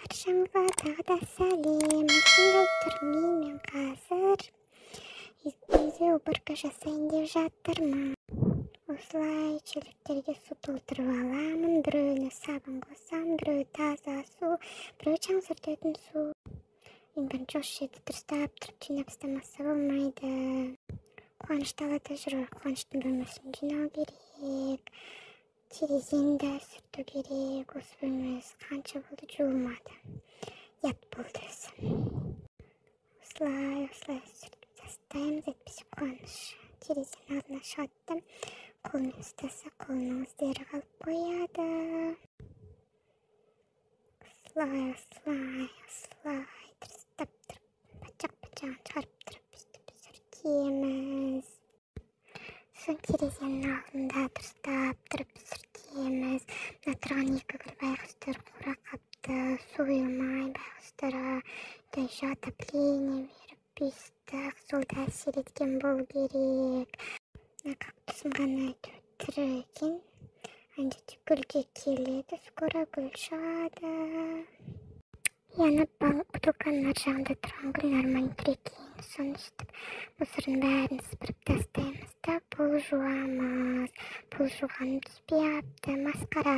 Баршаңызға тағы да сәлем. Осындай түрмен мен қазір үйде уборка жасайын деп жатырмын. Осылай челектерге су толтырып аламын. Біреуіне сабын қосамын, біреуі таза су, біреуі шаң сүртетін су. Ең бірінші осы жерді дұрыстап тұрып жинап тастамаса болмайды. Қуаныш далада жүр, Қуаныштың бөлмесін жинау керек. Терезені де сүрту керек. Осы бөлмесі қанша болды жуылмады. Ұят болды өзі. Осылай, осылай сүртіп тастаймыз, әйтпесе Қуаныш терезенің алдына шығады да қолымен ұстаса, қолының іздері қалып қояды. Осылай, осылай, осылай дұрыстап тұрып, бачақ-бачағын шығарып тұрып өйстіп сүртеміз. Сосын терезенің алдында дұрыстап тұрып сүртеміз. Мына тұрған екі гүл байғұстар қурап қапты, су құйылмай байғұстарға. Еще отопление беріп ыстық, сол да әсер еткен болу керек. Мына кактусым ғана әйтеуір тірі екен. Ана жерде гүл де келеді, скоро гүл шығады. И ана бутылканың ар жағында тұрған гүл нормально тұр екен. Соны сөйтіп мусордың бәрін сыпырып тастаймыз да, пол жуамыз. Пол жуғаным түспей қалыпты, масқара.